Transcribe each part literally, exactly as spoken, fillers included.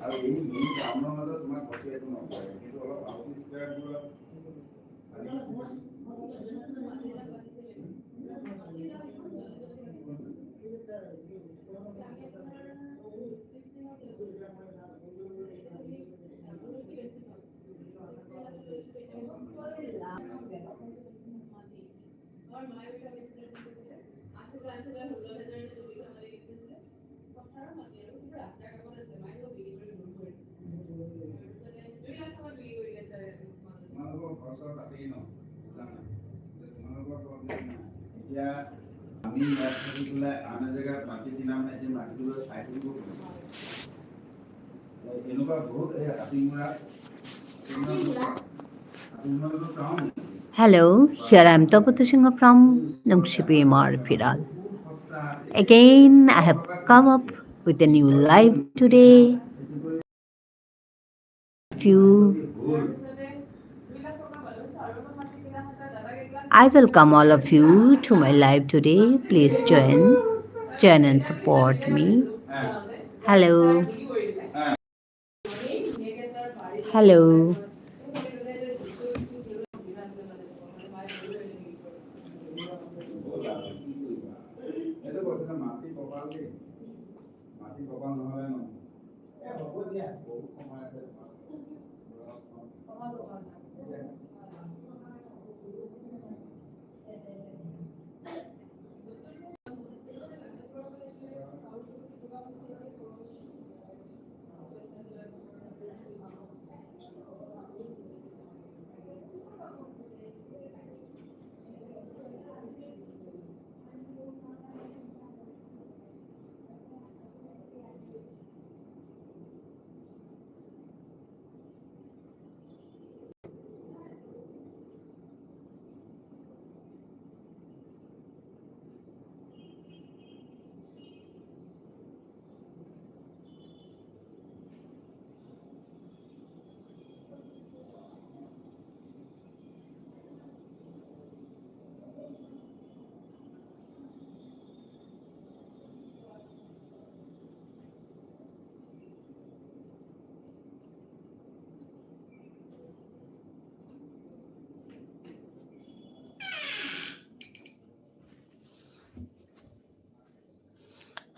আৰু এই মেইন টাউনৰ মাজত তোমাক বস্তু একো নকৰে, কিন্তু অলপ আউট স্কাৰ্টবোৰত খালি তোমালোকৰ ঘৰ চৰ তাতেই ন? বুজা নাই। তোমালোকৰ প্ৰব্লেম নাই। এতিয়া আমি ইয়াত থাকি পেলাই আন এজেগাত মাটি কিনা মানে এতিয়া মাটিটো লৈ চাই থাকিব পাৰিম। এনেকুৱা বহুত এই Hatimura, Hatimura town. Hello, here I am Tapati Singha from Nungshipi Imar Phiral. Again, I have come up with a new live today. Few. I welcome all of you to my live today. Please join, join and support me. Hello. Hello.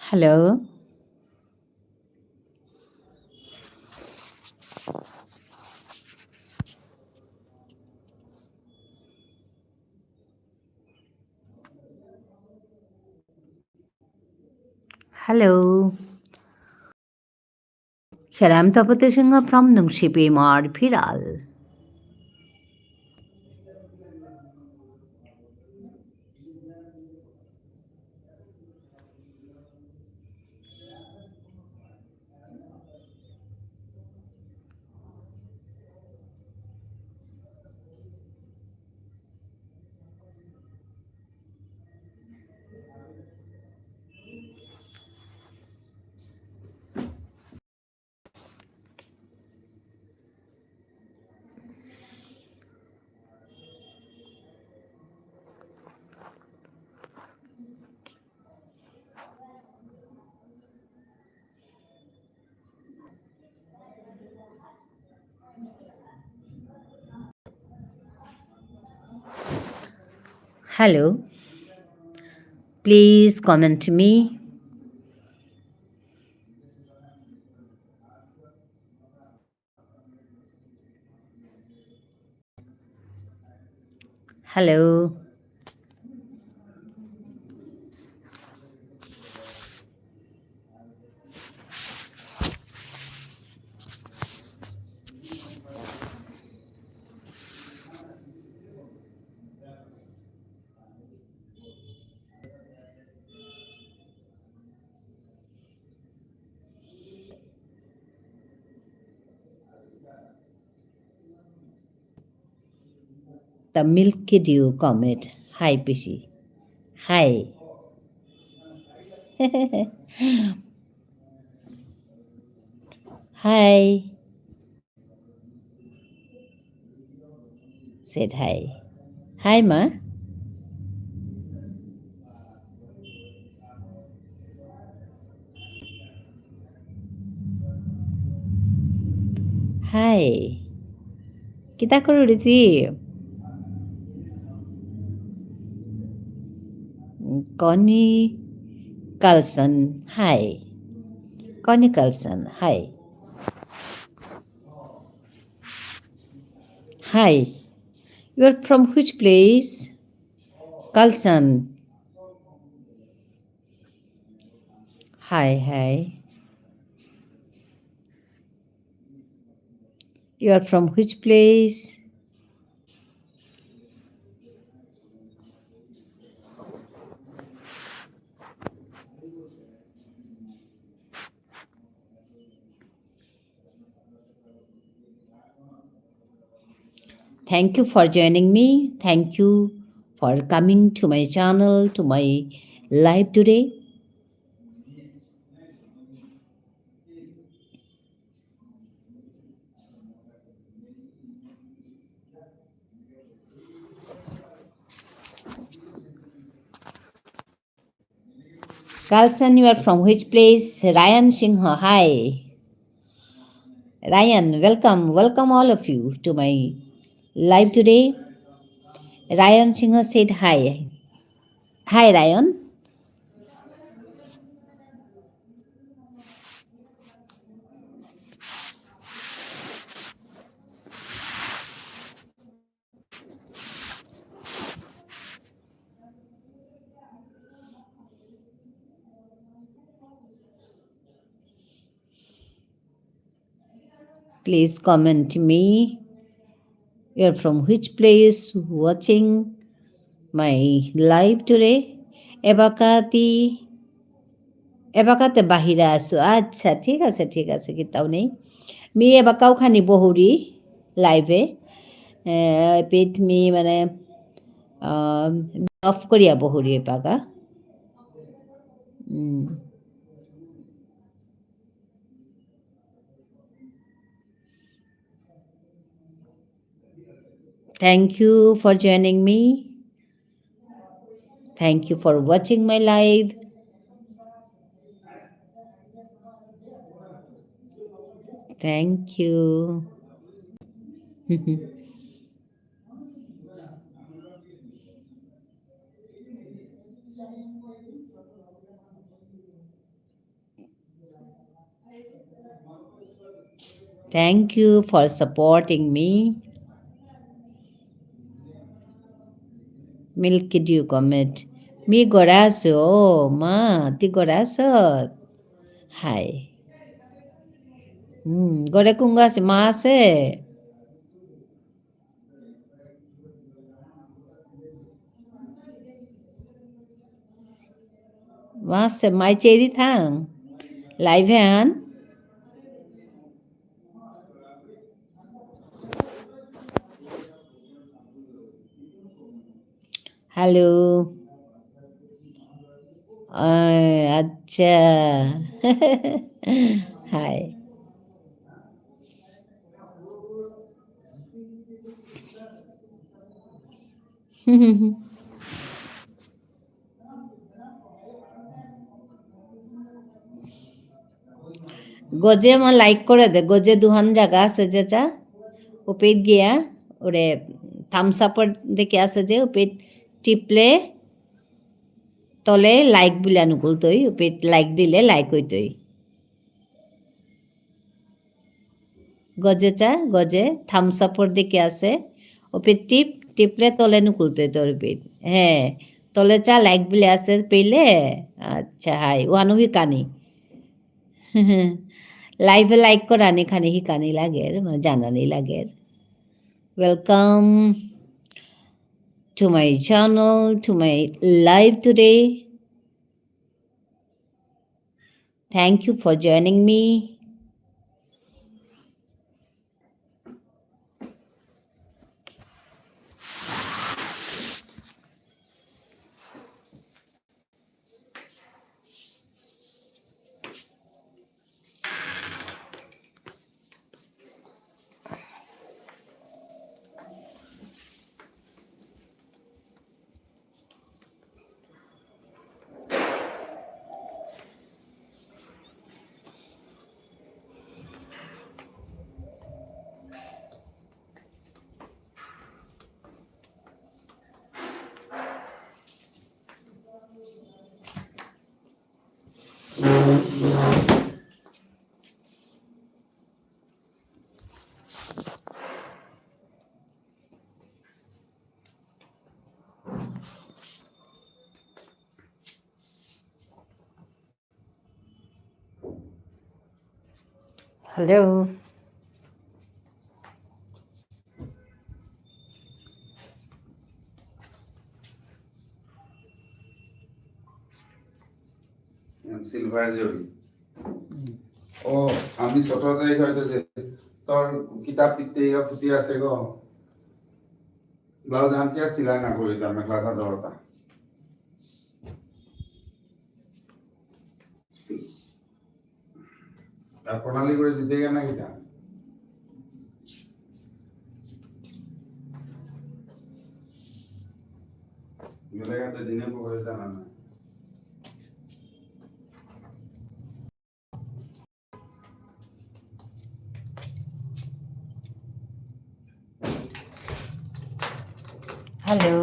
Hello. Hello. Here I am Tapati Singha from Nungshipi Imar Phiral. Hello. Please comment me. Hello. The Milky Dew Comet. Hi, Pishi. Hi. Hi. Said hi. Hi, Ma. Hi. কিতা করুরি তি? কনি Carlsen, hi. কনি Carlsen, hi. Hi. You are from which place? Carlsen. Hi, hi. You are from which place? Thank you for joining me. Thank you for coming to my channel, to my live today. Kalsan, you are from which place? Ryan Singha, hi. Ryan, welcome. Welcome all of you to my live today. Ryan Singha said hi. Hi, Ryan. Please comment me. You're from which place watching my live today? এবাকাতি, এবাকাতে বাহিরা আছো। আচ্ছা, ঠিক আছে, ঠিক আছে, কিতাও নেই। মি এবাকাও খানি বহুরি live এ। এ, পিত মি মানে, আহ, off করিয়া বহুরি এবাকা। উম। Thank you for joining me. Thank you for watching my live. Thank you. Thank you for supporting me. Milky Dew comment. Me গড়ে আছো, ও মা, তি গড়ে আছো? হাই। হুম, গড়ে কুঙ্গ আছে, মা আছে? মাসে মাই চেরি থাং। Live এ আন। Hello. আহ, আচ্ছা। হাই। গজে আমার like করে দে, গজে দুহান জাগা আছে যেটা, ওপেত গিয়া, ওরে thumbs up র দেখে আছে যে, ওপেত টিপলে তলে like বুলিয়া নুকুলতই, ওপেত like দিলে like হইতই। গজে চা, গজে, thumbs up র দিকে আছে। ওপেত টিপ, টিপলে তলে নুকুলতই তোর পিঠ। হ্যাঁ, তলে চা like বুলে আছে পেলে। আচ্ছা, হাই। ওহানো হিকানি। Live এ like করানি খানি হিকানি লাগের, মানে জানানি লাগের। Welcome to my channel, to my live today. Thank you for joining me. Hello. Silver জরি। ও, আমি ছোট তাই হয়তো যে, তোর কিতাব পিতে ইয়া ফুটি আছে গো। ব্লাউজ আনকে সিলাই না করি, তার মেখেলা চাদর ওটা। আর প্রণালী করে জিতে গেল না কিতা? গেলে গেলে দিনে পরে জানা না। Hello.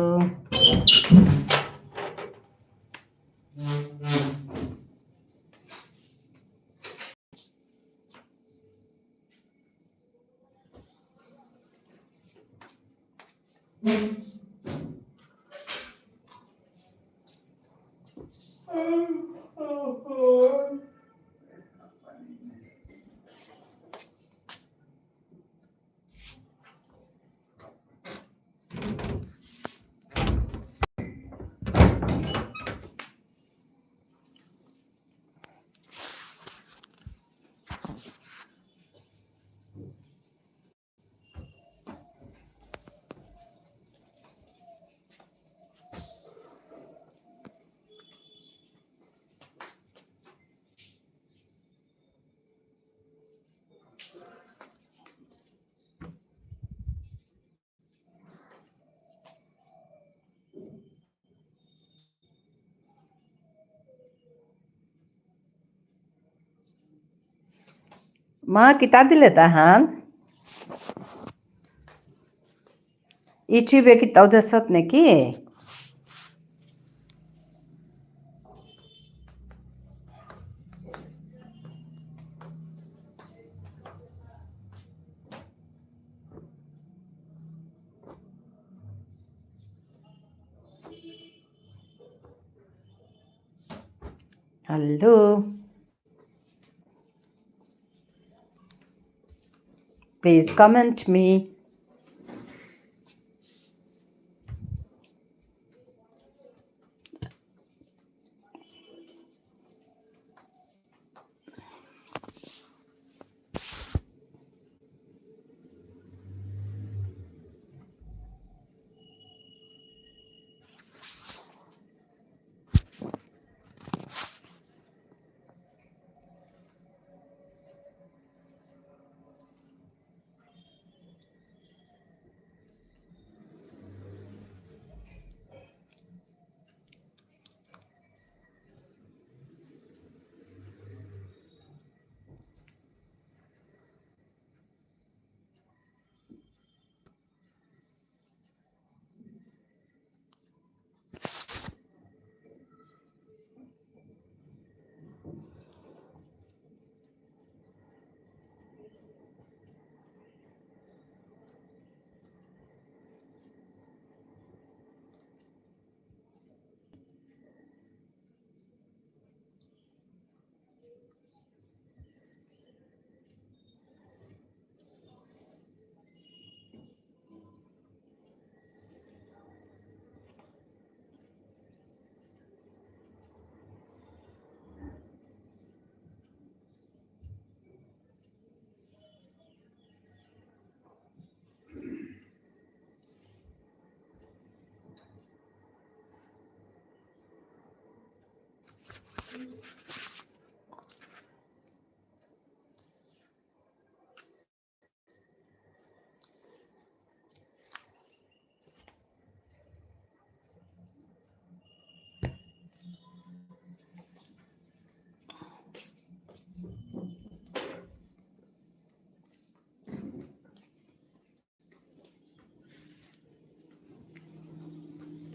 মা, কিতা দিলে তাহান? YouTube-এ কিতাও দেসত নাকি? Hello. Please comment me.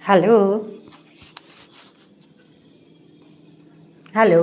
Hello. Hello.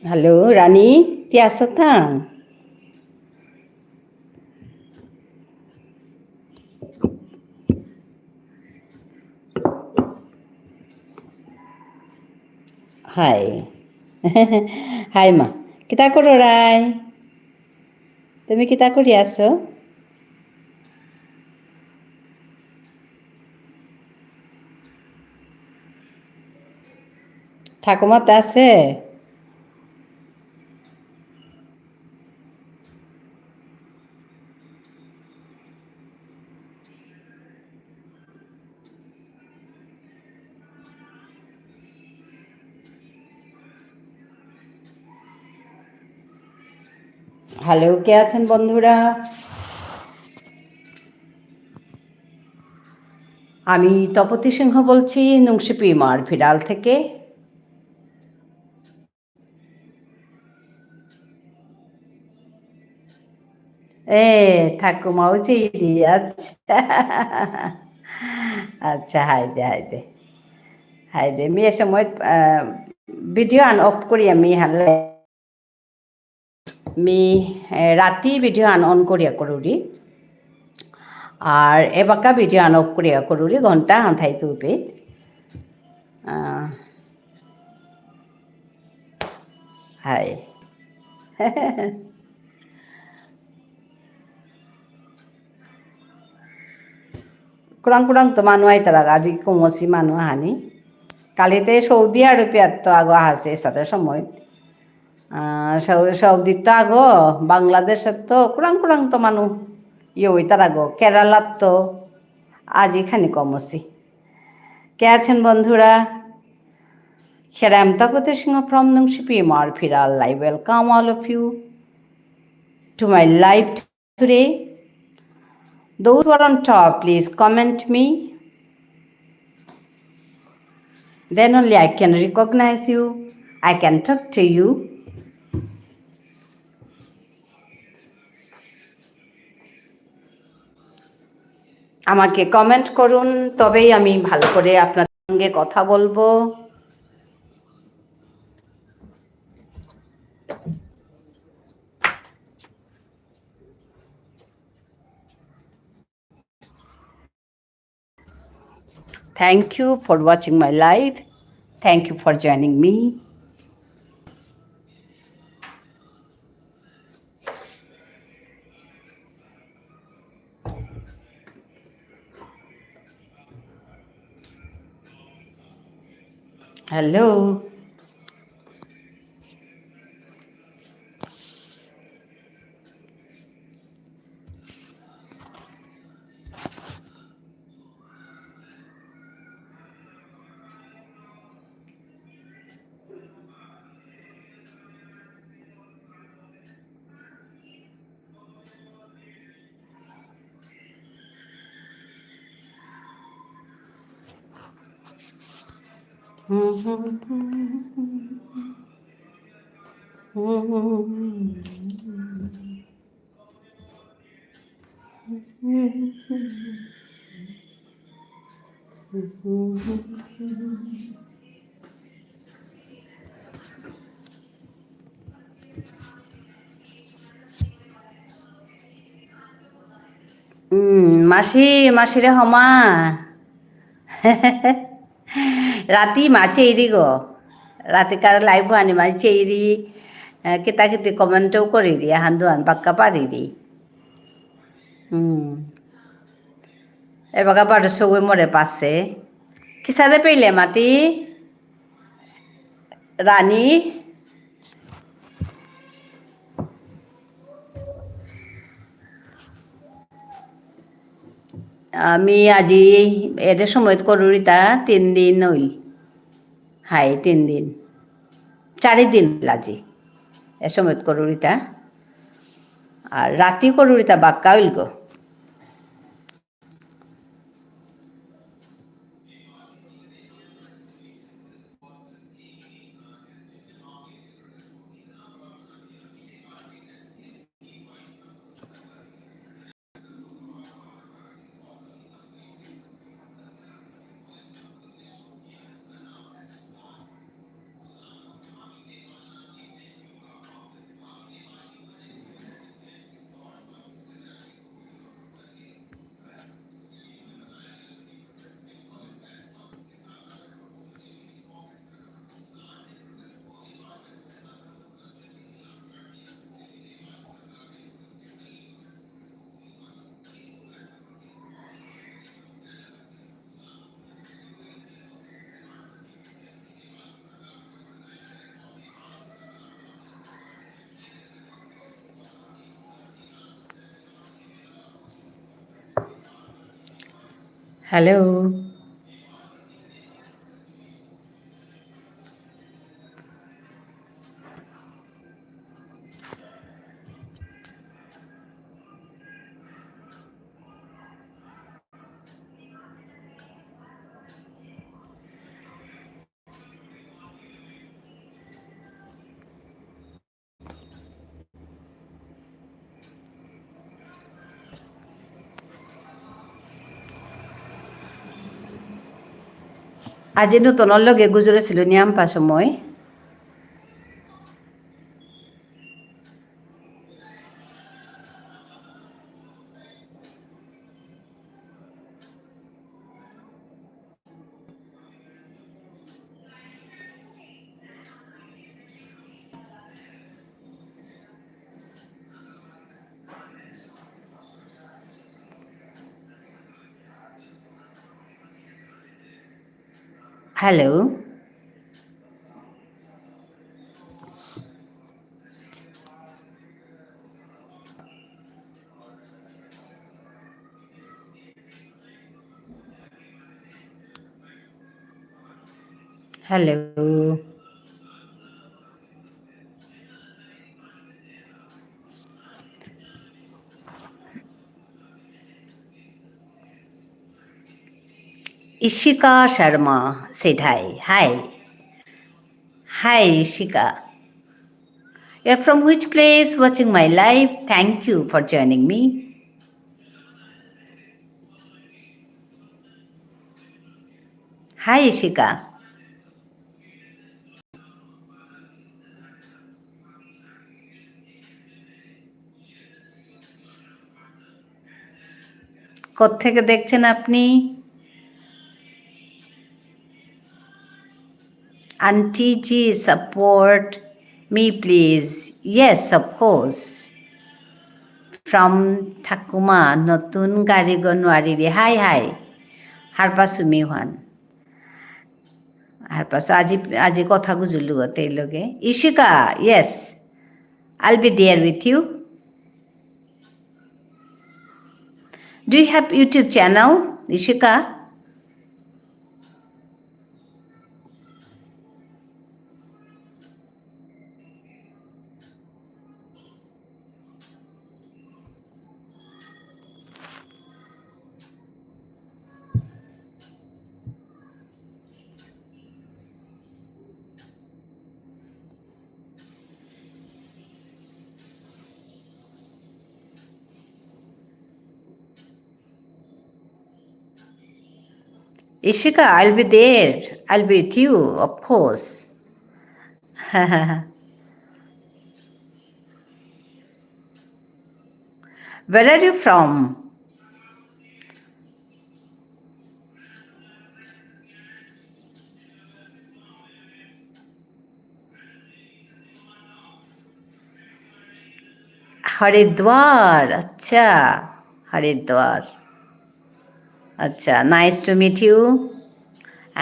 Hello, রানী, তি আসো তা? হাই। হাই মা। কিতা কররাই? তুমি কিতা করি আসো? ঠাকুমা তা আসে? হ্যালো, কে আছেন বন্ধুরা? আমি তপতি সিংহ বলছি নুংশিপি ইমার ফিরাল থেকে। এ, ঠাকুমাও চেইরি, আচ্ছা। আচ্ছা, হাই দে, হাই দে। হাই দে, মি এ সময়, আহ, ভিডিও আন অফ করি আমি হালে। মি, এ, রাতি ভিডিও আন অন করিয়া করুরি। আর এবাকা ভিডিও আন অফ করিয়া করুরি, ঘন্টা হান থাই তুপে। আহ, হাই। কুরাং কুরাং তো মানু আইতারা, আজি কমসি মানু আহানি। কালিতে সৌদি আরবিয়াত তো আগো আহাসে এসাদে সময়। আহ, সৌ-, সৌদিত তো আগো, বাংলাদেশত তো কুরাং কুরাং তো মানু ইয়ে হইতারা গো, কেরালাত তো আজি খানি কমসি। কে আছেন বন্ধুরা? Here I am Tapati Singha from Nungshipi Imar Phiral. I welcome all of you to my live today. Those who are on top, please comment me. Then only I can recognize you. I can talk to you. আমাকে কমেন্ট করুন, তবেই আমি ভালো করে আপনাদের সঙ্গে কথা বলবো। Thank you for watching my live. Thank you for joining me. Hello. উম, মাসি, মাসিরে হমা। রাতি মা চেইরি গো। রাতিকার লাইভ আনি মা চেইরি। আহ, কিতা কিতি কমেন্টও করিরি, হান দুহান বাক্কা পারিরি। হুম। এবাকা বারো সৌয়ে মোরে পাসে। কিসাদে পেইলে মাতি? রানী? আমি আজি এরে সময়ত করুরিতা তিন দিন হইল। হাই, তিন দিন। চারি দিন আজি। এ সময়ত করুরিতা। আর রাতি করুরিতা বাক্কা হইল গো। Hello. আজি নতুনর লগে গুজরেছিল নিয়াম পা সময়। Hello. Hello. Ishika Sharma said hi. Hi. Hi, Ishika. You're from which place watching my live? Thank you for joining me. Hi, Ishika. কোত্থেকে দেখছেন আপনি? Aunty ji, support me, please. Yes, of course. From ঠাকুমা, নতুন গারিগ নুয়ারিরে। Hi, hi. হারপাসু মি ওহান। হারপাসু, আজি, আজি কথা গুজুলু গতে লগে। Ishika, yes. I'll be there with you. Do you have YouTube channel, Ishika? Ishika, I'll be there. I'll be with you, of course. Where are you from? Haridwar, আচ্ছা, হরিদ্বার। আচ্ছা, nice to meet you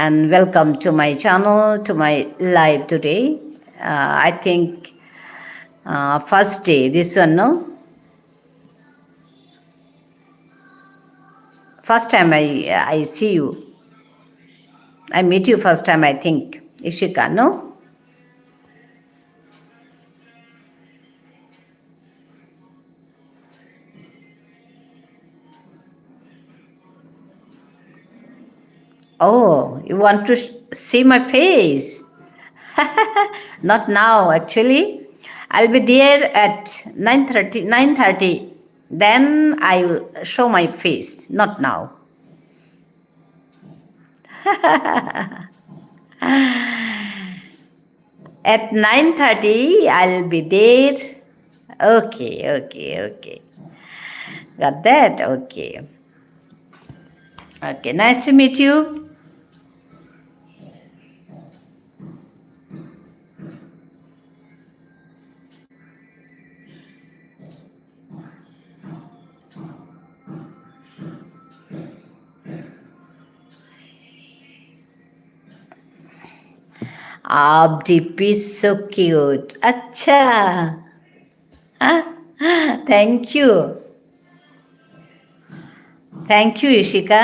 and welcome to my channel, to my live today. Uh, I think, uh, first day, this one, no? First time I, I see you. I meet you first time, I think. Ishika, no? Oh, you want to sh-, see my face? Not now, actually. I'll be there at nine thirty, nine thirty. Then I will show my face, not now. At nine thirty, I'll be there. Okay, okay, okay. Got that? Okay. Okay, nice to meet you. Abdi is so cute. আচ্ছা। Thank you. Thank you, Ishika.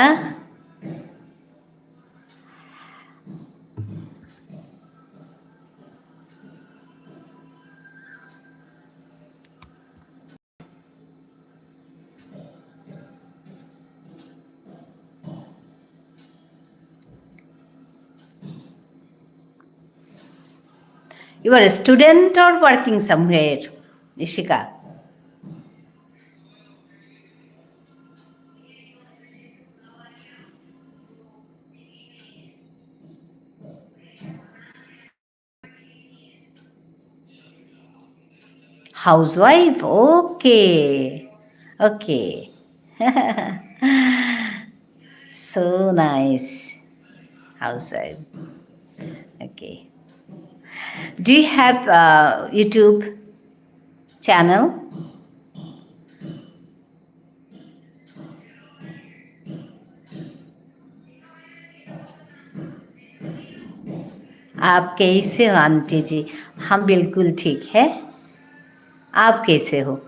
You are a student or working somewhere, Ishika? Housewife, okay. Okay. So nice. Housewife. Okay. Do you have a YouTube channel? आप कैसे हो आंटी जी? हम बिल्कुल ठीक है। आप कैसे हो?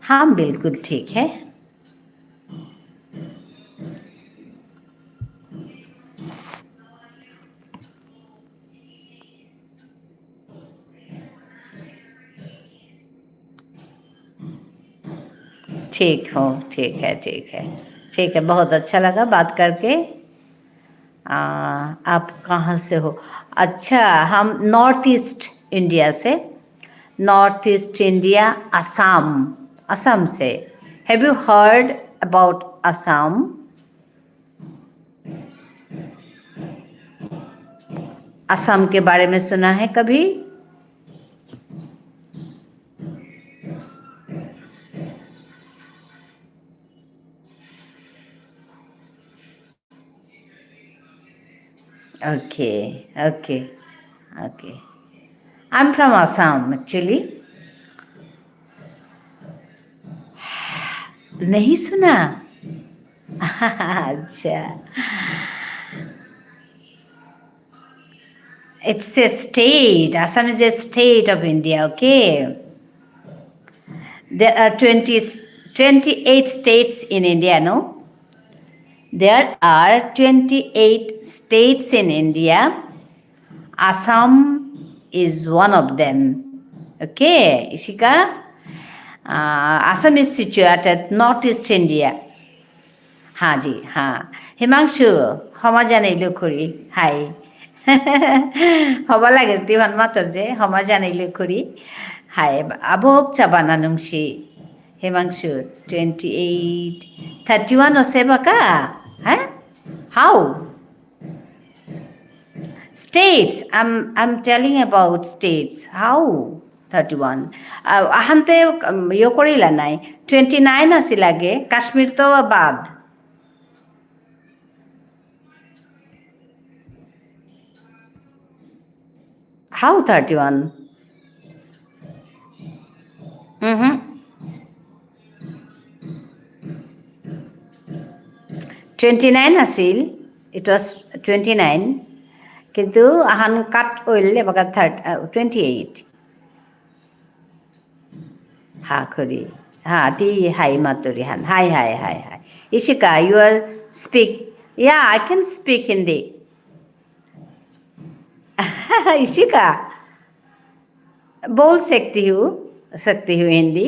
हम बिल्कुल ठीक है। ठीक हो, ठीक है, ठीक है, ठीक है। बहुत अच्छा लगा बात करके। आ, आप कहाँ से हो? अच्छा, हम North East India से। North East India, असम, असम से। Have you heard about Assam? Assam के बारे में सुना है कभी? Okay, okay, okay. I'm from Assam, actually. नहीं सुना? अच्छा। It's a state. Assam is a state of India, okay? There are twenty, twenty-eight states in India, no? There are twenty-eight states in India. Assam is one of them. Okay, Ishika? Uh, Assam is situated northeast India. হা জি, হা। হিমাংশু, ক্ষমা জানাইলো খুড়ি। হাই। হবা লাগে, তিহান মাতর যে, ক্ষমা জানাইলো খুড়ি। হাই, আবক চাবানা নুংসি। হিমাংশু, twenty-eight, thirty-one অসে বাকা? হা? How? States, I'm, I'm telling about states. How? Thirty-one. আ, আহান্তে, উম, ইয়ে করিলা নাই। Twenty-nine আসিল আগে, কাশ্মীর তো বাদ। How thirty-one? Mm-hmm. Twenty-nine Aseel, it was twenty-nine, কিন্তু আহান cut অইল, এবাকা thirty, আ, twenty-eight। হা, খুড়ি। হা, তি হাই মাতুরি হান। হাই, হাই, হাই, হাই। Ishika, you are speak. Yeah, I can speak Hindi. Ishika, बोल सकती हूँ, सकती हूँ हिंदी,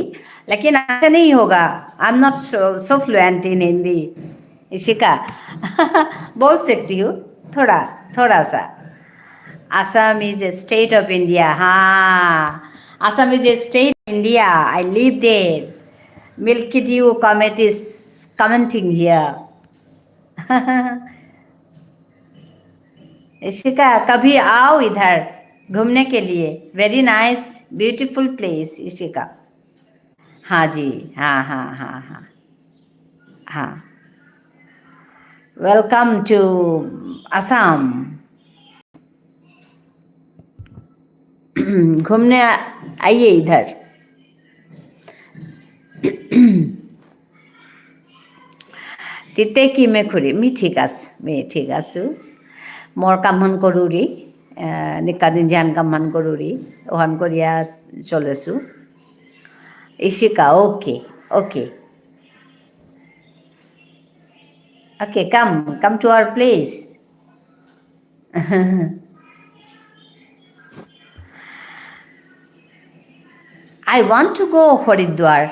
लेकिन अच्छा नहीं होगा। I'm not so, so fluent in Hindi. Ishika, बोल सकती हूँ, थोड़ा, थोड़ा सा। Assam is a state of India. हाँ, Assam is a state of India. I live there. Milky Dew Comet is commenting here. Ishika, कभी आओ इधर घूमने के लिए। Very nice, beautiful place, Ishika. हाँ जी, हाँ, हाँ, हाँ, हाँ। हाँ। Welcome to Assam. घूमने आ-, आइए इधर। তিতে কি মে খুরি? মি ঠিক আছু, মি ঠিক আছু। মোর কামহান করুরি, আহ, নিকা দিন যেহান কামহান করুরি, ওহান করিয়া চলেছু। Ishika, okay, okay। Okay, come, come to our place। I want to go Haridwar.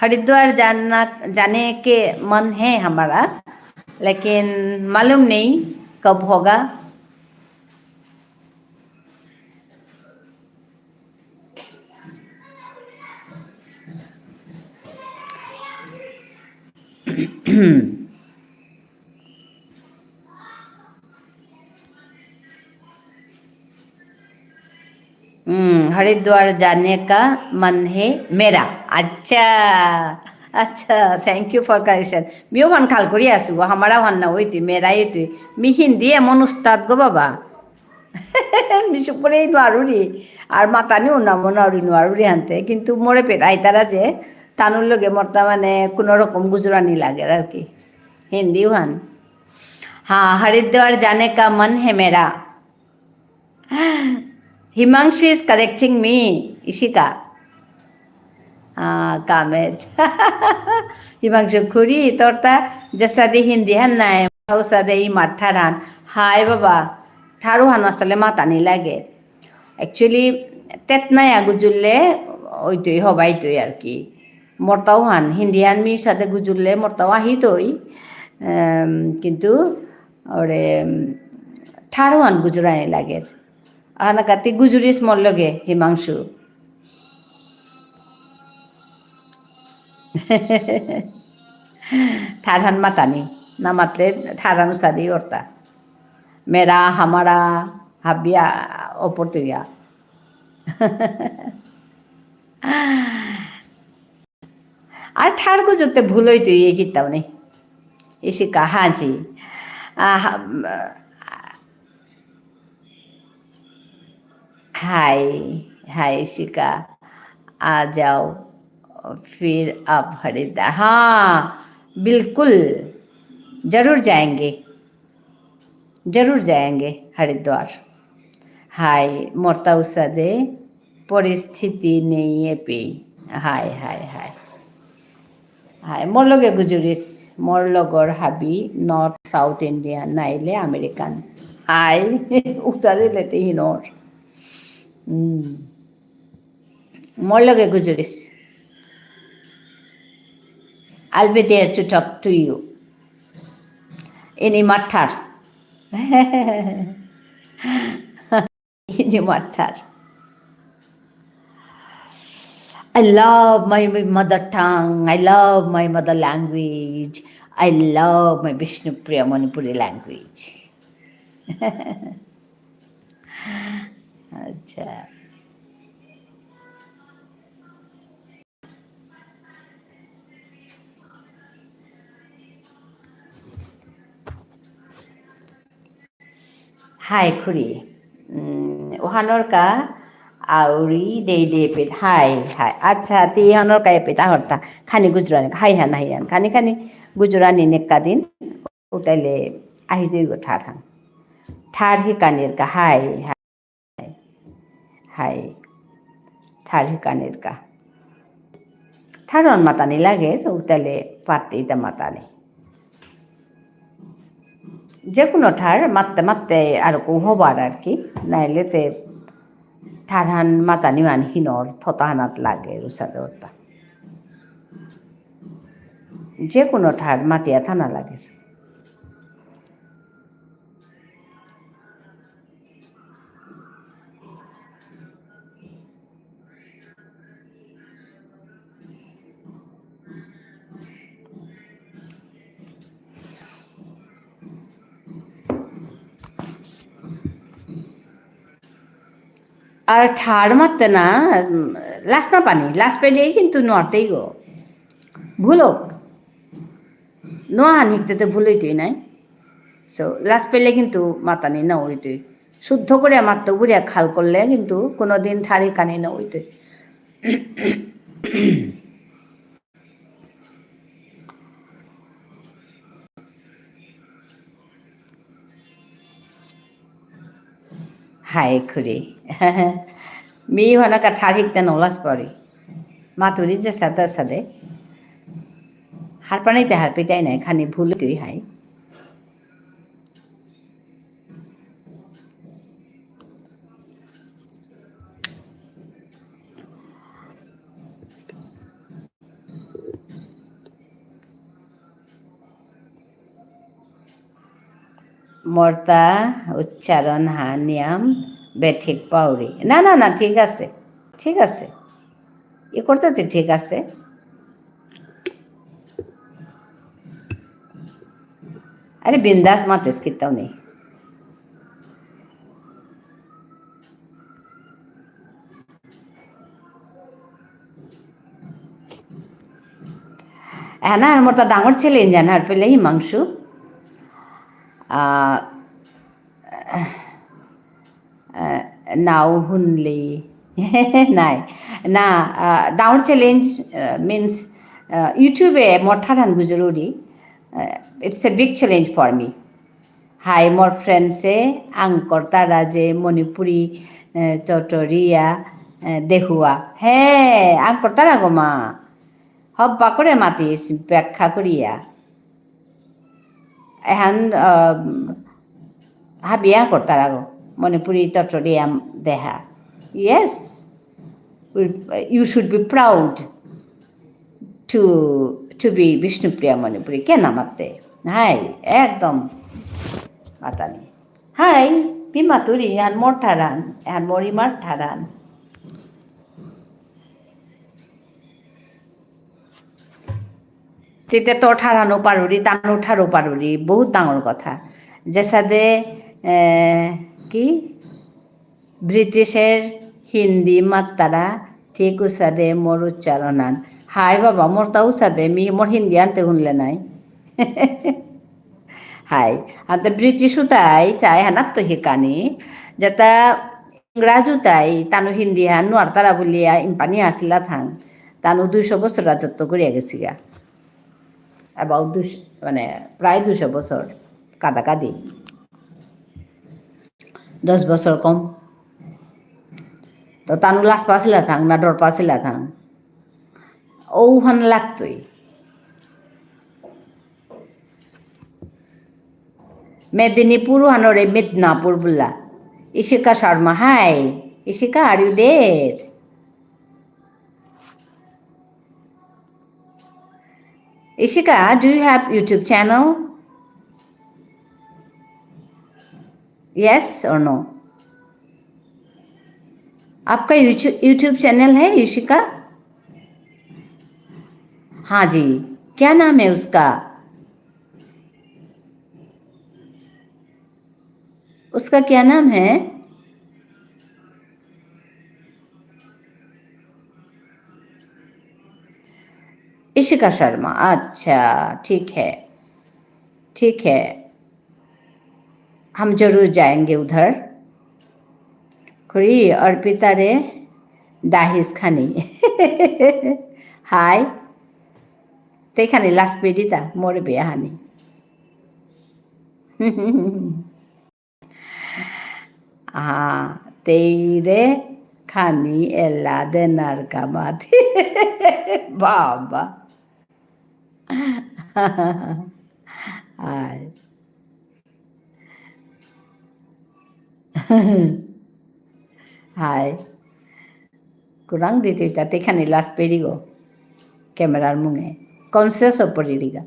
हरिद्वार जाना, जाने के मन है हमारा, लेकिन मालूम नहीं कब होगा। হুম, হরিদ্বার জানে কা মন হে মেরা। আচ্ছা, আচ্ছা, thank you for correction. মিও হান খাল করি আসু, আমারা হান না ওইতি, মেরা ওইতি। মি হিন্দি এমন উস্তাদ গো বাবা। মি সুপুরে নুয়ারুরি। আর মাতানিও না মনাউরি নুয়ারুরি হানতে। কিন্তু মোরে পেদাইতারা যে, তানুর লগে মোরতা মানে কোনো রকম গুজরানি লাগে আর কি। হিন্দি হান। হ্যাঁ, হরিদ্বার জানে কা মন হে মেরা। Himangshu is correcting me, Ishika. আহ, কামেজ। হিমাংশু খুরি, তোর তা যেসাদে হিন্দি হান নাই, ওসাদে ই মাঠার হান। হায় বাবা, ঠারু হান আসলে মাতানি লাগে। Actually, তেতনায়া গুজুরলে ওইতই হবাইতই আর কি। মোরতাও হান, হিন্দি হান মি সাদে গুজুরলে মোরতাও আহিতই। এম, কিন্তু ওরে, উম, ঠারু হান গুজুরানি লাগে। আহানা কাতি গুজুরিস মোর লগে, হিমাংশু। ঠারহান মাতানি, না মাতলে ঠারহান উসাদি অরতা। মেরা, হামারা, হাবিয়া, অপরতুইয়া। আর ঠার গুজরতে ভুল হইতো ইয়ে কিতাও নেই। ইশিকা, হ্যাঁ জি। আহ, হাই, হাই ইশিকা, আ যাও, ফির আপ হরিদ্বার। হ্যাঁ, বিলকুল, জরুর যায়েঙ্গে। জরুর যায়েঙ্গে হরিদ্বার। হাই, মোরতা উসাদে পরিস্থিতি নেই এপেই। হাই, হাই, হাই। হাই, মোর লগে গুজুরিস, মোর লগর হাবি North South Indian, নাইলে American। হাই, উসাদে লেতে হিনর। উম। মোর লগে গুজুরিস। I'll be there to talk to you. In Imathar. In Imathar. I love my, my mother tongue. I love my mother language. I love my Bishnupriya Manipuri language. আচ্ছা। হাই খুড়ি। উম, ওহানর কা আউরি দেই দে পেত। হাই, হাই। আচ্ছা, তি হানর কা এপেত আহরতা। খানি গুজরানি। হাই হান, হাই হান। খানি, খানি গুজরানি নেক্কা দিন। উতাইলে আহি দুই গো ঠার হান। ঠার হিকানির কা হাই, হাই। হাই। ঠার হিকানির কা। ঠারন মাতানি লাগে, উতাইলে পারতে ইতা মাতানি। যে কোনো ঠার মাততে মাততে আর কো হবার আর কি, নাইলে তে ঠারহান মাতানি মান হিনর থতাহানাত লাগে উসাদে অরতা। যে কোনো ঠার মাতিয়া থানা লাগে। আর ঠার মাততে না, উম, লাজ না পানি, লাজ পেলেই কিন্তু নড়তেই গো। ভুল হোক। নোয়াহান হিকতে তো ভুল হইতই নাই। So, লাজ পেলে কিন্তু মাতানি না হইতই। শুদ্ধ করে মাততে বুড়িয়া খাল করলে কিন্তু কোনোদিন ঠার হিকানি না হইতই। হাই খুড়ি। মি হনা কা ঠার হিকতে নলাস পড়ি। মাতুরি যে সাদা সাদে। হারপানিতে হারপিতাই নাই, খানি ভুল তুই হাই। মোরতা উচ্চারণ হা নিয়ম বেঠিক পাউরি। না, না, না, ঠিক আছে। ঠিক আছে। ই করতে তো ঠিক আছে। আরে বিন্দাস মাতেস কিতাও নেই। এহান মোর তা ডাঙর challenge আহান পেলে হিমাংশু। আহ, আহ, নাও হুনলি। নাই। না, আহ, ডাঙর challenge, আহ, means, আহ, YouTube-এ মোর ঠারহান গুজরুরি। আহ, it's a big challenge for me. হাই মোর friends এ আঙকরতারা যে মণিপুরী, এ, tutorial, এ, দেহুয়া। হে, আঙকরতারা গো মা। হব্বা করে মাতিস ব্যাখ্যা করিয়া। এহান, আ, হাবিয়া করতারা গো। মণিপুরী tutorial দেহা। Yes. You should be proud to, to be Bishnupriya Manipuri. কেন মাতে? হাই, একদম মাতানি। হাই, মি মাতুরি, এহান মোর ঠারহান, এহান মোর ইমার ঠারহান। তিতে তোর ঠারহানও পারুরি, তানুর ঠারও পারুরি, বহুত ডাঙর কথা। যেসাদে, এ, কি? ব্রিটিশের হিন্দি মাত্তারা ঠিক উসাদে মোর উচ্চারণহান। হাই বাবা, মোর তা উসাদে, মি মোর হিন্দিহানতে হুনলে নাই। হাই, আনতে ব্রিটিশ উতাই চাই হানাত তো হিকানি, যেতা ইংরাজ উতাই তানু হিন্দিহান নুয়ারতারা বুলিয়া ইম্পানি আসিলা থাং। তানু দুইশো বছর রাজত্ব করিয়া গেছিগা। About দুইশো, মানে, প্রায় দুইশো বছর কাদাকাদি। দশ বছর কম। তো তানু লাজ পাসিলা থাং, না ডর পাসিলা থাং। ঔহান লাগতই। মেদিনীপুর হানরে মিদনাপুর বুলা। ইশিকা Sharma, hi. Ishika, are you there? Ishika, do you have YouTube channel? Yes or no? आपका YouTube, YouTube चैनल है इशिका? हाँ जी। क्या नाम है उसका? उसका क्या नाम है? इशिका शर्मा। अच्छा, ठीक है, ठीक है, हम जरूर जाएंगे उधर। খুড়ি, অর্পিতারে ডাহিস খানি। Hi। তেখানি লাজ পেদিতা, মোর বিয়াহানি। আ, তেইরে খানি এলা দেনার কামাতি। বাবা। হাই। হাই। কুরাং দিতে তাতে খানি লাজ পেরিগো। Camera-র মুঙে। Conscious অপরিরিগা।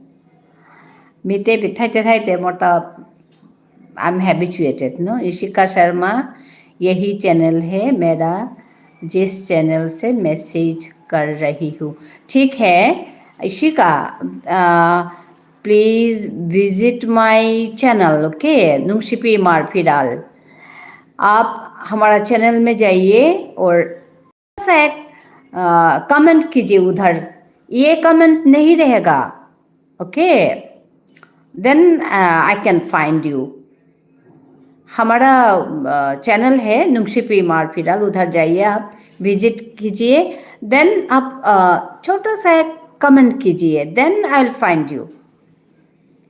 মিতে বি থাইতে থাইতে মোর তা I'm habituated, no? इशिका शर्मा, यही चैनल है मेरा, जिस चैनल से मैसेज कर रही हूँ। ठीक है, इशिका, आ, please visit my channel, okay? নুংশিপি ইমার ফিরাল। आप हमारा चैनल में जाइए और सा एक, अ, कमेंट कीजिए उधर। ये कमेंट नहीं रहेगा। Okay? Then, a, I can find you। हमारा, अ, चैनल है नुंगशिपी इमार फिराल, उधर जाइए आप, विजिट कीजिए। Then आप, अ, छोटा सा एक कमेंट कीजिए, then I will find you।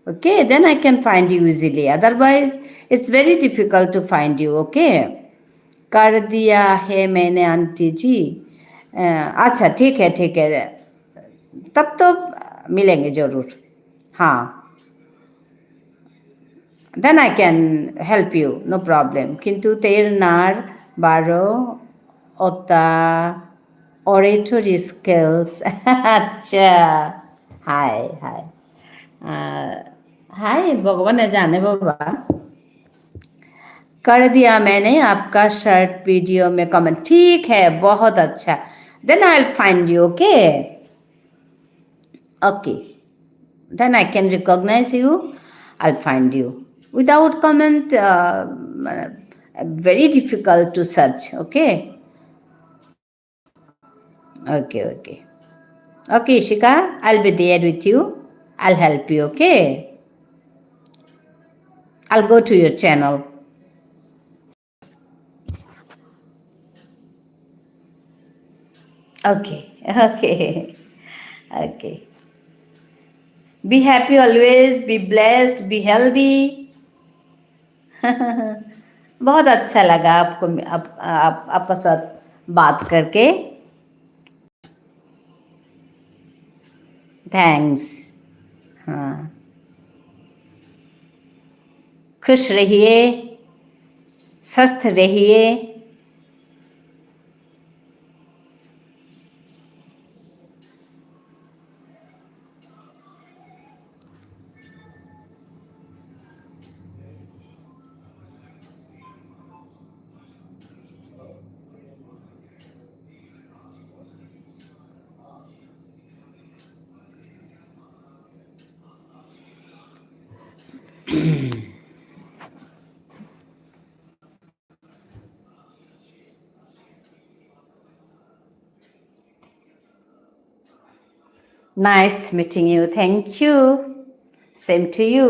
Okay, then I can find you easily. Otherwise, it's very difficult to find you, okay? कर दिया है मैंने आंटी जी। अ, अच्छा, ठीक है, ठीक है। तब तो मिलेंगे जरूर। हाँ। Then I can help you, no problem. কিন্তু তের নার বারো অতা oratory skills। আচ্ছা। হাই, হাই। আহ, হাই, ভগবানে জানে বাবা। कर दिया मैंने आपका short video में कमेंट। ठीक है, बहुत अच्छा। Then I'll find you, okay? Okay. Then I can recognize you. I'll find you. Without comment, uh, very difficult to search, okay? Okay, okay. Okay, Ishika, I'll be there with you. I'll help you, okay? I'll go to your channel. Okay, okay, okay. Be happy always, be blessed, be healthy. बहुत अच्छा लगा आपको, आप, आप, आपका साथ बात करके। Thanks. हाँ, खुश रहिए, स्वस्थ रहिए। Nice meeting you. Thank you. Same to you.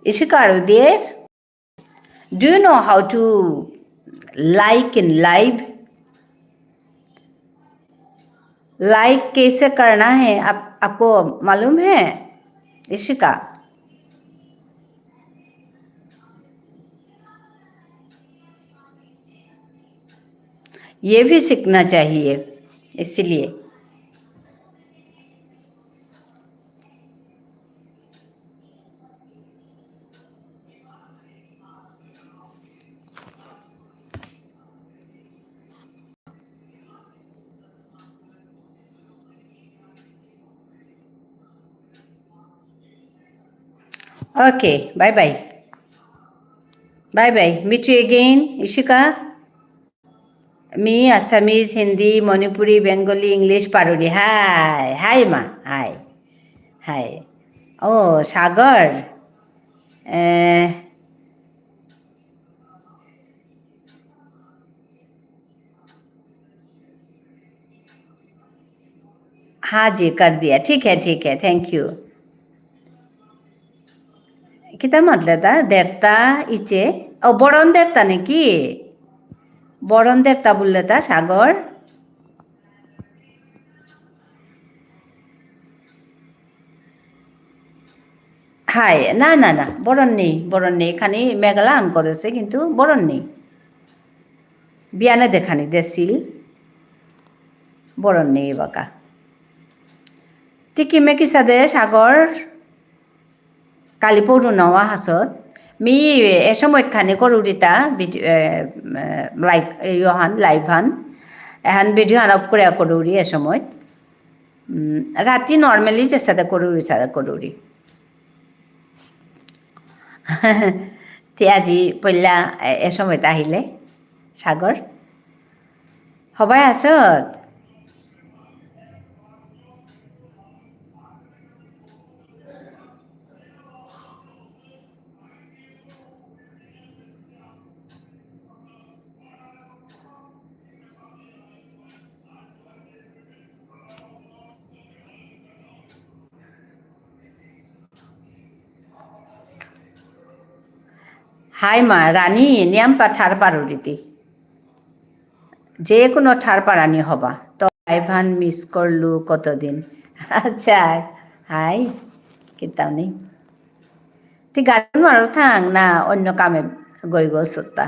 Ishika, are you there? Do you know how to like in live? Like कैसे करना है, आप, आपको मालूम है, इशिका? ये भी सीखना चाहिए, इसीलिए। Okay, bye bye. Bye bye. Meet you again, Ishika. Me Assamese, Hindi, Manipuri, Bengali, English পারুরি। হাই, হাই মা, হাই। হাই। ও, সাগর। এ, हाँ जी, कर दिया। ठीक है, ठीक है। Thank you। কিতা মাতলে তা? দেরতা ইচে? ও, বরন দেরতা নাকি? বরন দেরতা বুললে তা, সাগর? হাই, না, না, না, বরন নেই, বরন নেই। খানি মেঘলা আন করেসে, কিন্তু বরন নেই। বিয়ানে দেখানি দেসিল, বরন নেই বাকা। তি কিমে কিসাদে, সাগর? কালি পরু নওয়া হাসত। মি এ সময়ত খানি করুরিতা, ভিডিও, এ, এ, লাইভ, এ, ইয়হান, লাইভ হান। এহান ভিডিও হান অফ করে করুরি এ সময়ত। উম, রাতি normally যেসাদে করুরি, সাদে করুরি। তে আজি পইলা এ, এ সময়ত আহিলে, সাগর। হবাই আসত? হাই মা, রানী, নিয়ামপা ঠার পারুরিতি। যে কোনো ঠার পারানি হবা। তো live হান miss করলু কতদিন। আচ্ছা, হাই, কিতাও নেই। তি গান মারো থাং না অন্য কামে গই গো সত্তা।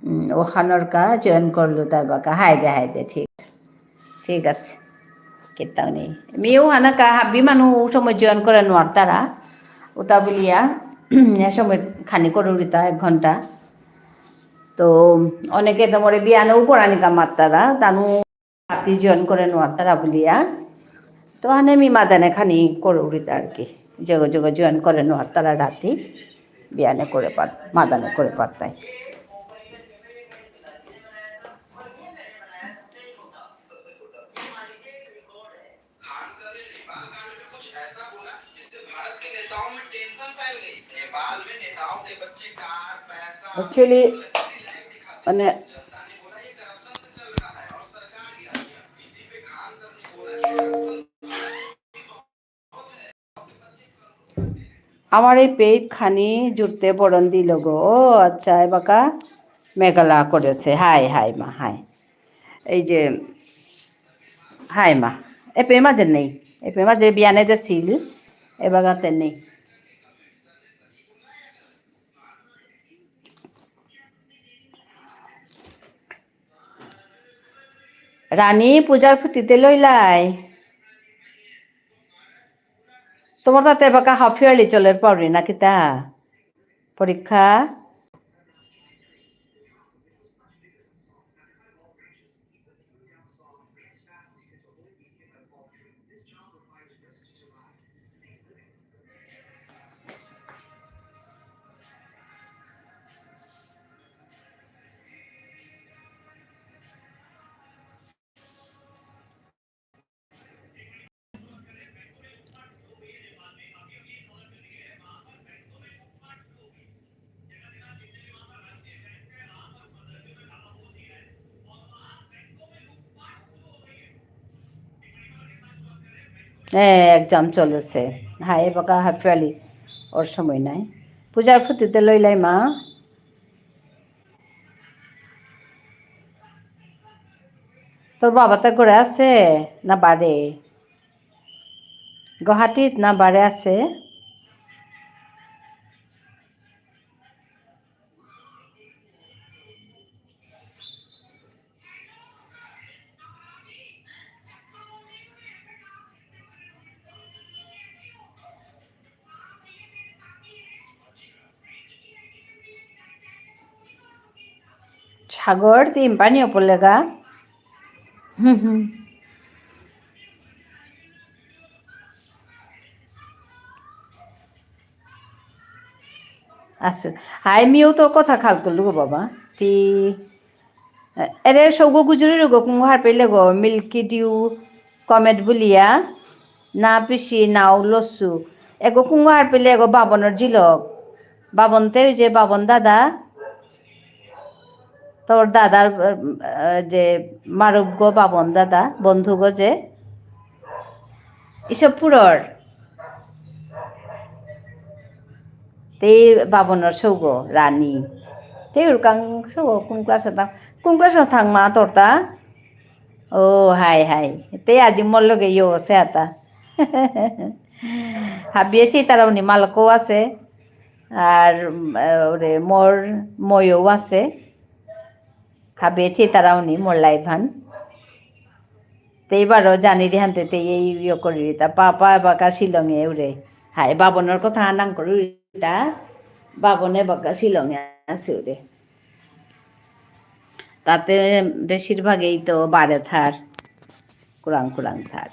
উম, ওখানর কা join করলু তাই বাকা। হাই দে, হাই দে, ঠিক আছে। ঠিক আছে। কিতাও নেই। মিও হানাকা হাবি মানু সময় join করে নোয়ারতারা। উতা বুলিয়া, এ সময় খানি করুরিতা এক ঘন্টা। তো অনেকে তো মোরে বিয়ানেও করানিকা মাত্তারা, তানু রাতি join করে নোয়ারতারা বুলিয়া। তো হানে মি মাদানে খানি করুরিতা আর কি। যেগো যেগো join করে নোয়ারতারা রাতি, বিয়ানে করে পার-, মাদানে করে পারতাই। Actually, মানে, আমার এই পেট খানি জুড়তে বরণ দিল গো। ও আচ্ছা, এবাকা মেঘালা করেছে। হাই, হাই মা, হাই। এই যে, হাই মা। এপে মাঝে নেই। এপে মাঝে বিয়ানে দেছিল। এবাগাতে নেই। রানী পূজার ফুতিতে লইলাই। তোমার তাতে এবাকা half yearly চলের পাউরি না কিতা? পরীক্ষা? হ্যাঁ, exam চলেছে। হ্যাঁ, এবাকা half yearly, ওর সময় নাই। পূজার ফুতিতে লইলাই মা। তোর বাবা তো ঘরে আছে না বারে? গুয়াহাটিত না বারে আছে? সাগর, তি ইম্পানি অপলেগা। হুম, হুম। আচ্ছা। হাই, মিও তোর কথা খাল করলু গো বাবা। তি, এরে সৌগো গুজরি রুগো কুঙ্গো হার পেলে গো, Milky Dew Comet বুলিয়া, না পিসি, নাও লসু। এগো কুঙ্গো হার পেলে এগো বাবনর জিলক। বাবনতে ওই যে বাবন দাদা, তোর দাদার, আহ, যে মারুপ গো বাবন দাদা, বন্ধু গো যে, ইসব পুরর। তে বাবনর সৌগ, রানী। তে উরকাং সৌগ, কোন class-এ থাং? কোন class-এ থাং মা তোরতা? ও, হাই, হাই। তে আজি মোর লগে ইয়ো আছে আতা। হাবিয়ে চিতারাউনি মালকও আছে। আর, উম, আহ, ওরে, মোর ময়ও আছে। হাবিয়ে চিতারাউনি মোর live হান। তে এবারও জানি দিহান্তে তে এই ইয়ে করি তা পাপা এবাকা শিলংয়ে উরে। হাই, বাবনর কথা নাং করি তা। বাবন এবাকা শিলংয়ে আছে উরে। তাতে বেশিরভাগই তো বারে থার, কুরাং কুরাং থার।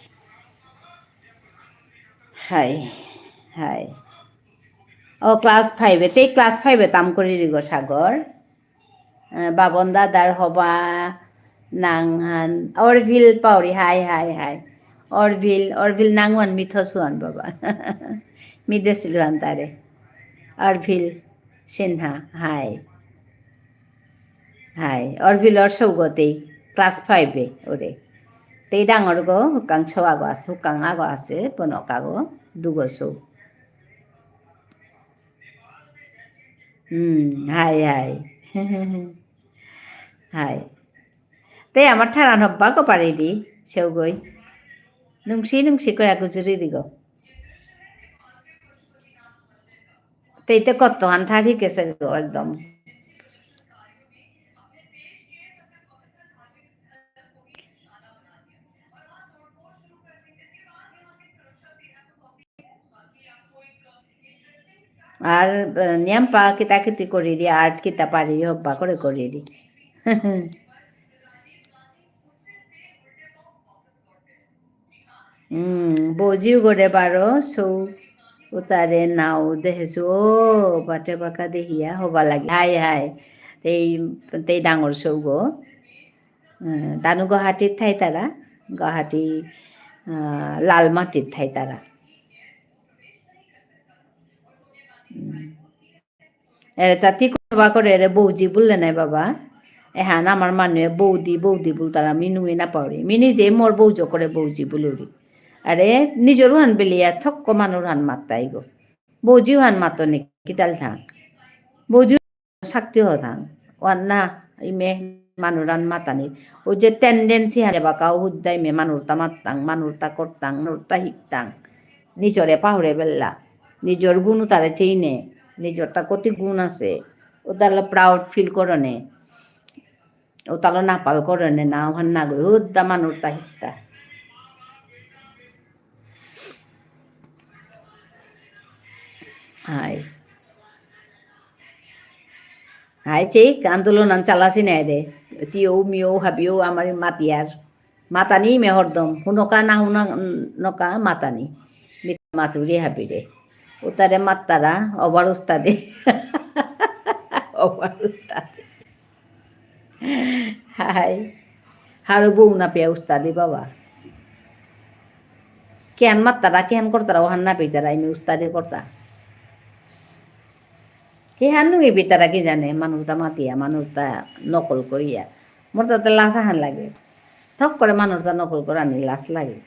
হাই, হাই। ও, class five-এ, তে class five-এ তাম করি রিগো সাগর। আহ, বাবন দাদার হবা নাংহান, অরভিল পাউরি, হাই, হাই, হাই। অরভিল, অরভিল নাংহান মিথ সুয়ান বাবা। মি দেসিলুয়ান তারে। অরভিল সিনহা, হাই। হাই, অরভিলর সৌগতেই, class five-এ, ওরে। তেই ডাঙর গো, হুকাং সৌ আগো আছে, হুকাং আগো আছে, বনক আগো, দুগো সৌ। হুম, হাই, হাই। হাই। তে আমার ঠারান হব্বা কো পারি দি, সেও গই। নুংসি, নুংসি কয়া গুজুরি দিগো। তেইতে কত আন ঠার হিকেছে গো একদম। আর, আহ, নিয়াম পা কিতা কিতি করিরি, art কিতা পারি, হব্বা করে করিরি। উম, বৌজিও গরে বারো, সৌ উতারে নাও দেহেসু, ও, বাটে বাকা দেহিয়া, হবা লাগে। হাই, হাই। তেই, তেই ডাঙর সৌ গো। উম, তানু গুয়াহাটিত থাইতারা, গুয়াহাটি, আহ, লালমাটিত থাইতারা। উম। এরে চাতি কবা করে এরে বৌজি বুললে নাই বাবা। এহান আমার মানুয়ে বৌদি, বৌদি বুলতারা, মি নুই না পাউরি। মি নিজে মোর বৌজো করে বৌজি বুলুরি। আরে, নিজর হান বেলিয়া থক্ক মানুর হান মাত্তাই গো। বৌজি হান মাতো নে কিতাল থাং। বৌজি শক্তি হতাং। ওয়ান্না, ইমে মানুরান মাতানি। ও যে tendency হারে বাকা, ও হুদ্দা ইমে মানুরতা মাত্তাং, মানুরতা করতাং, মানুরতা হিকতাং। নিজরে পাহুরে বেল্লা। নিজর গুণ তারে চেইনে। নিজরতা কতি গুণ আছে। ও তাহলে proud feel করনে। ও তাহলে নাপাল করনে না, ওহান না গই। হুদ্দা মানুরতা হিকতা। হাই। হাই, চেইক, আন্দোলন আন চালাসি নাই রে। তিও, মিও, হাবিও, আমার মাতিয়ার। মাতানি মে হরদম। হুনকা না হুনকা মাতানি। মি মাতুরি হাবিরে। উতারে মাত্তারা, ওভার উস্তাদে। ওভার উস্তাদে। হাই। হারো বউ না পেয়া উস্তাদি বাবা। কেন মাত্তারা, কেন করতারা, ওহান না পেতারা, ইনি উস্তাদি করতা। কেহান নুই পেতারা কি জানে, মানুরতা মাতিয়া, মানুরতা নকল করিয়া। মোর তাতে লাজ আহান লাগে। থক করে মানুরতা নকল করানি লাজ লাগে।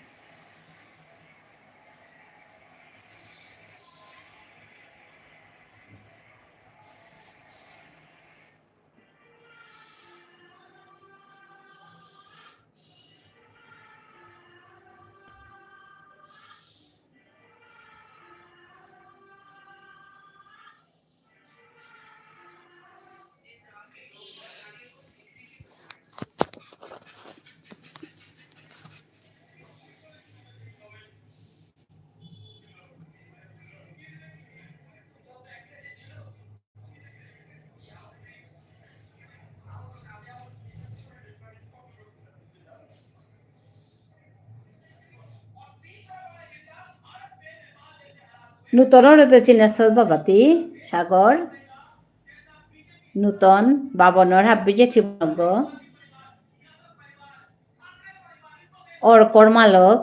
নূতনরে তে চিনেসত বাবাতি, সাগর। নূতন, বাবনর হাব্বি জেঠি মগ। অর্কর মালক।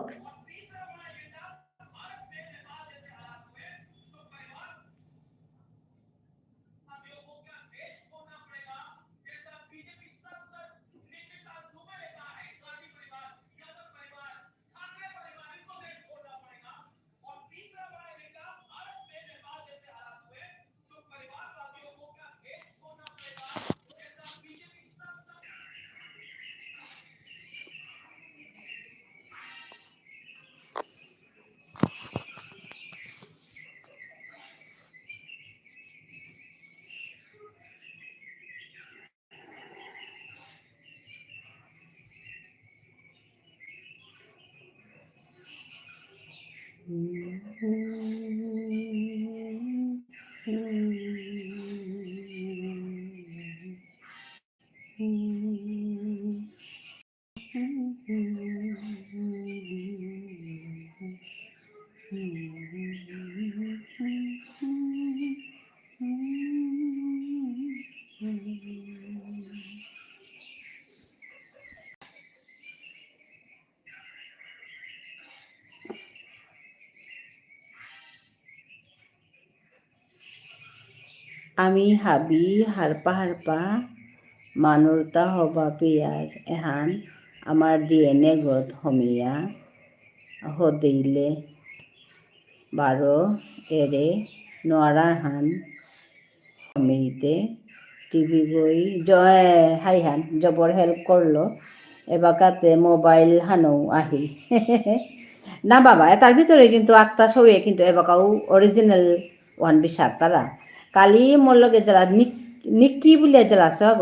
আমি হাবি হারপা হারপা মানুরতা হবা পেয়ার এহান আমার DNA গত হমিয়া হদেইলে বারো এরে নোয়ারা হান হমিতে টিভি গই জয় হাই হান জবর help করলো। এবাকাতে মোবাইল হানো আহিল। না বাবা, এটার ভিতরে কিন্তু আত্মা সবে কিন্তু এবাকাও original ওয়ান বিশাল তারা। কালি মোর লগে যারা নিক-, নিক্কি বুলিয়া যারা সব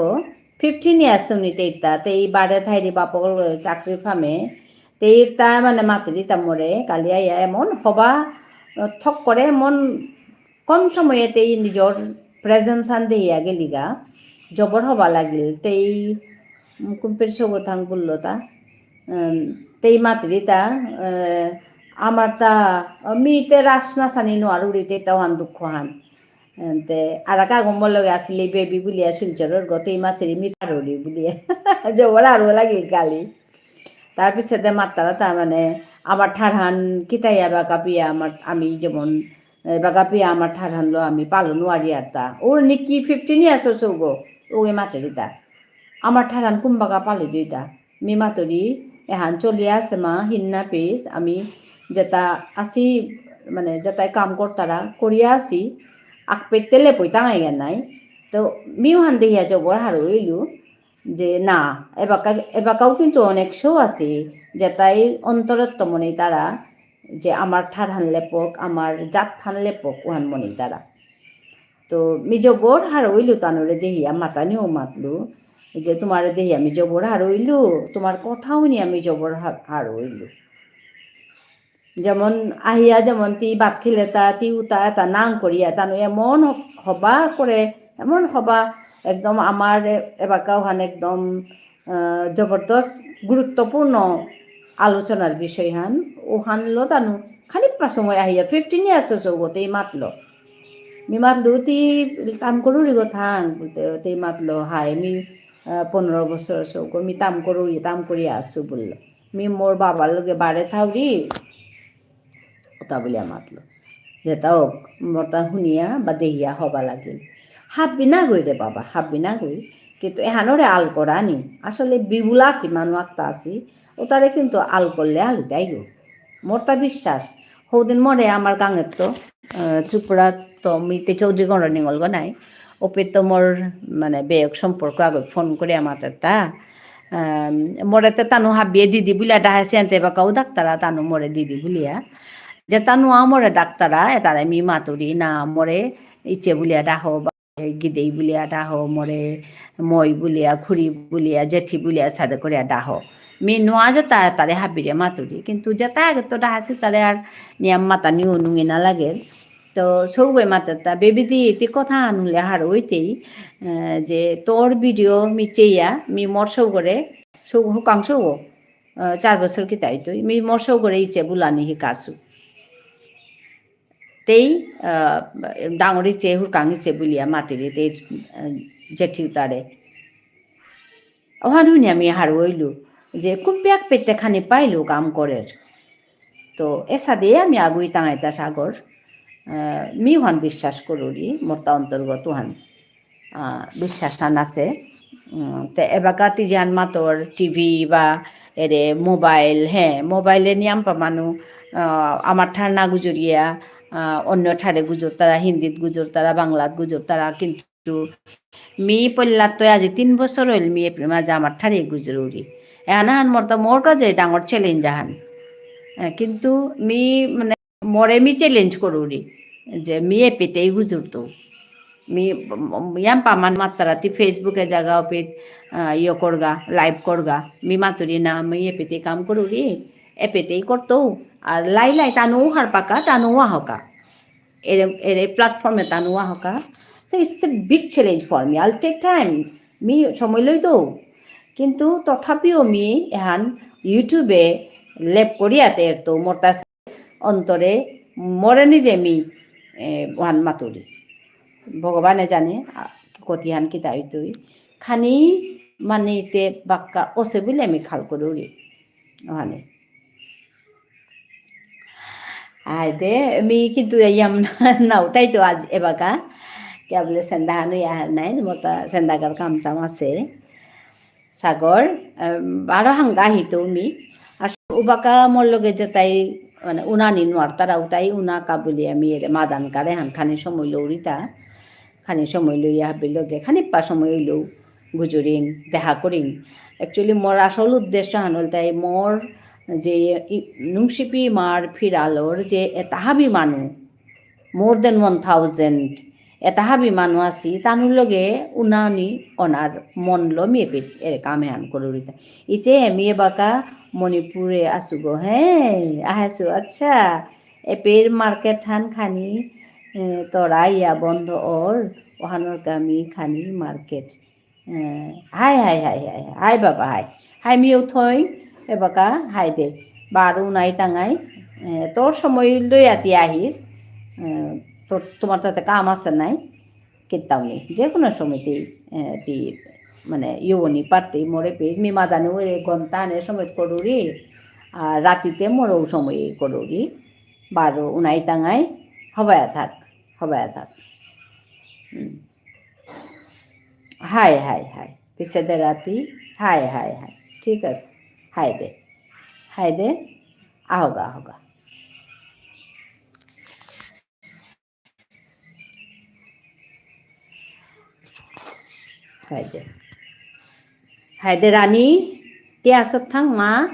fifteen years তুমি তেইতা, তেই বারে থাইরি বাপক চাকরি ফামে, তেইতা মানে মাতিরি তা মোরে, কালি আইয়া এমন হবা, থক করে এমন কম সময়তেই নিজর presence আন দেহিয়া গেলিগা, জবর হবা লাগিল। তেই, উম, কুম্পের সৌগ থাং বুললো তা, উম, তেই মাতরি তা, আহ, আমার তা, মি তে রাস নাচানি নোয়ারুরি তে তাও হান দুঃখ হান। এন্তে আরাক আগো মোর লগে আসিলি বেবি বুলিয়া শিলচরর গো, তেই মাতরি মি পারুরি বুলিয়া। জবর আরো লাগিল কালি। তার পিছেদে মাত্তারা তা মানে আমার ঠারহান কিতাই এবাকা পিয়া আমার, আমি যেমন এবাকা পিয়া আমার ঠারহানলো আমি পালন ওয়ারি আর তা। ওর নিকি fifteen years হচ্ছে গো, ওগে মাতরি তা। আমার ঠারহান কুম্বাকা পালি দিতা। মি মাতরি, এহান চলিয়া আসে মা, হিন্না পিস, আমি যেতা আসি, মানে যেতাই কাম করতারা, করিয়া আসি, আকপেতে লেপই তাঙাই নাই। তো মিউ হান দেহিয়া জবর হারৌ ইলু, যে না, এবাকা, এবাকাও কিন্তু অনেক শৌ আছে, যেতাই অন্তরত্ব মনে তারা, যে আমার ঠারহান লেপক, আমার জাতহান লেপক, ওহান মনে তারা। তো মি জবর হারৌ ইলু তানুরে দেহিয়া, মাতানিও মাতলু, যে তোমারে দেহিয়া মি জবর হারৌ ইলু, তোমার কথা হুনিয়া মি জবর হা-, হারৌ ইলু। যেমন আহিয়া যেমন তি ভাত খেলে তা, তি উতা এতা নাং করিয়া, তানু এমন হবা করে, এমন হবা একদম আমার এ-, এবাকাও হান একদম, আহ, জবরদস্ত গুরুত্বপূর্ণ আলোচনার বিষয় হান, ওহানলো তানু খানিকটা সময় আহিয়া, fifteen years হচ্ছে গতেই মাতলো। মি মাতলু, তি তাম করুরি গো থাং, বুলতে, তেই মাতলো, হাই, মি, আহ, পনেরো বছর হচ্ছে গো, মি তাম করুরি, তাম করিয়া আসু, বুললো। মি মোর বাবার লগে বারে থাউরি, ওতা বুলিয়া মাতলো। যেতা হোক, মোরতা হুনিয়া বা দেহিয়া হবা লাগিল। হাব্বি না গই রে বাবা, হাব্বি না গই। কিন্তু এহানরে আল করানি। আসলে বিবুলা আসি, মানু আক্তা আসি। ওতারে কিন্তু আল করলে আলু যাইগো। মোরতা বিশ্বাস। হৌদিন মোরে আমার গাঙেত্ত, আহ, ত্রিপুরাত্ত মিতে চৌধুরী গণ নিঙলগ নাই। ওপেত্ত মোর, মানে, বেয়ক সম্পর্ক আগে ফোন করে আমার তা। আম, মোরে তে তানু হাবিয়ে দিদি বুলিয়া ডাহেসি আনতে বাকাও ডাকতারা তানু মোরে দিদি বুলিয়া। যে তানু আ মোরে ডাকতারা, এতারে মি মাতুরি না মোরে ইচে বুলিয়া ডাহ বা গিদেই বুলিয়া ডাহ মোরে মই বুলিয়া, খুড়ি বুলিয়া, জেঠি বুলিয়া সাদে করিয়া ডাহ। মি নোয়া যেতা এতারে হাবিরে মাতুরি। কিন্তু যেতা আগে তো ডাহেসি তারে আর নিয়াম মাতা নিউ নুঙে না লাগে। তো সৌগই মাতের তা, বেবি দি, তি কথা আনুলে হারৌ ইতেই, আহ, যে তোর ভিডিও মি চেয়া, মি মোর সৌগরে, সৌ, হুকাং সৌগ, আহ, চার বছর কিতা ইতই, মি মোর সৌগরে ইচে বুলানি হিকাসু। তেই, আহ, ডাঙর ইচে, হুকাং ইচে বুলিয়া মাতিরে, তেই, আহ, জেঠি উতারে। ওহান হুনি আমি হারৌ ইলু, যে কুম্পিয়াক পেতে খানি পাইলু কাম করের। তো এসাদে আমি আগুই তাঙাইতা সাগর, আহ, মি ওহান বিশ্বাস করুরি, মোরতা অন্তর্গত ওহান, আহ, বিশ্বাস হান আছে। উম, তে এবাকা তি যেহান মাতর টিভি বা এরে মোবাইল, হ্যাঁ, মোবাইলে নিয়াম পা মানু, আহ, আমার ঠার না গুজরিয়া, আহ, অন্য ঠারে গুজরতারা, হিন্দিত গুজরতারা, বাংলাত গুজরতারা, কিন্তু মি পল্লাত তো আজি তিন বছর হইল মি এপেই মাঝে আমার ঠারে গুজরুরি। এহান আহান মোর তো মোর কাছে ডাঙর challenge আহান। এ, কিন্তু মি মানে মোরে মি challenge করুরি যে মি এপেতেই গুজরতো। মি, ম-, ম-, ইয়াম পামান মাত্তারা তি Facebook এ জাগা ওপেত, আ, ইয়ে করগা, live করগা। মি মাতুরি না, মি এপেতেই কাম করুরি, এপেতেই করতো। আর লাই লাই তানু হারপাকা, তানু আহকা। এরে, এরে platform এ তানু আহকা। So it's a big challenge for me. I'll take time. Me সময় লইতো। কিন্তু তথাপিও মি এহান YouTube এ লেপ করিয়াতে এরতো মোরতা অন্তরে মোরে নিজে মি, এ, ওহান মাতুরি। ভগবানে জানে, আ, কতিহান কিতা ইতই। খানি মানিতে বাক্কা অসে বুলে মি খাল করুরি। ওহানে। আইতে, মি কিন্তু ইয়াম না, না উঠাই তো আজ এবাকা। কিয়া বুলে সেন্দা হানু ইয়া নাই, মোরতা সেন্দাকার কাম টাম আছে। সাগর, আম, বারো হাঙ্গা হিতো মি। আর উবাকা মোর লগে যেতাই, মানে, উনানি নোয়ারতারা উতাই উনা কা বুলিয়া মি এরে মাদান কারে হান খানি সময় লৌরিতা। খানি সময় লইয়া হাবি লগে, খানি পা সময় লৌ গুজরিং, দেখা করিং। Actually, মোর আসল উদ্দেশ্য হান হল তাই মোর যে ই-, নুংশিপি মার ফিরালর যে এতা হাবি মানু, more than one thousand, এতা হাবি মানু আসি, তানুর লগে উনানি অনার মনলো মি এপেই এরে কাম এহান করুরিতা। ইচে মি এবাকা মণিপুরে আসু গো, হ্যাঁ, আহাসু, আচ্ছা, এপেইর market হান খানি এ, তোরা ইয়া বন্ধ অর, ওহানর কামি খানি মার্কেট। এ, হাই, হাই, হাই, হাই, হাই বাবা, হাই। হাই মিউ থই, এবাকা, হাই দে। বারো নাই তাঙাই, এ, তোর সময় লই আতি আহিস, এ, তোর, তোমার তাতে কাম আছে নাই? কিত্তাও নেই। যে কোনো সময় তি, এ, তি, মানে, ইউনি পারতেই মোরে পে, মি মাদানে ওরে ঘন্টা আনে সময় করুরি, আর রাতিতে মোরও সময় করুরি। বারো উনাই তাঙাই, হবায়া থাক, হবায়া থাক। হুম। হাই, হাই, হাই। পিছে দে রাতি, হাই, হাই, হাই। ঠিক আছে। হাই দে। হাই দে। আহগা, আহগা। হাই দে। হাই দে রানী, কে আসত থাং মা?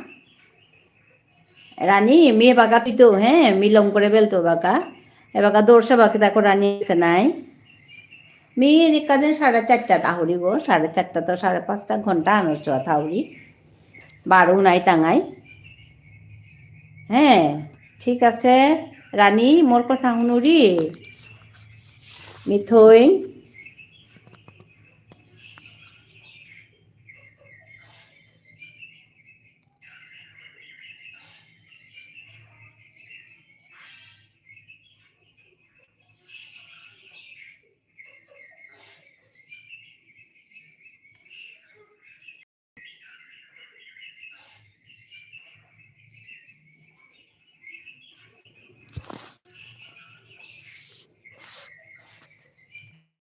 রানী, মি এবাকা তুই তো, হ্যাঁ, মি লম করে বেলতো এবাকা। এবাকা দৌড় সে বাকি দেখো রানী এসে নাই। মি এদিকা দিন সাড়ে চারটা তাহুরি গো, সাড়ে চারটা তো সাড়ে পাঁচটা ঘন্টা আনোর চুয়া থাউরি। বারো নাই তাঙাই। হ্যাঁ, ঠিক আছে। রানী, মোর কথা হুনুরি। মিথইন,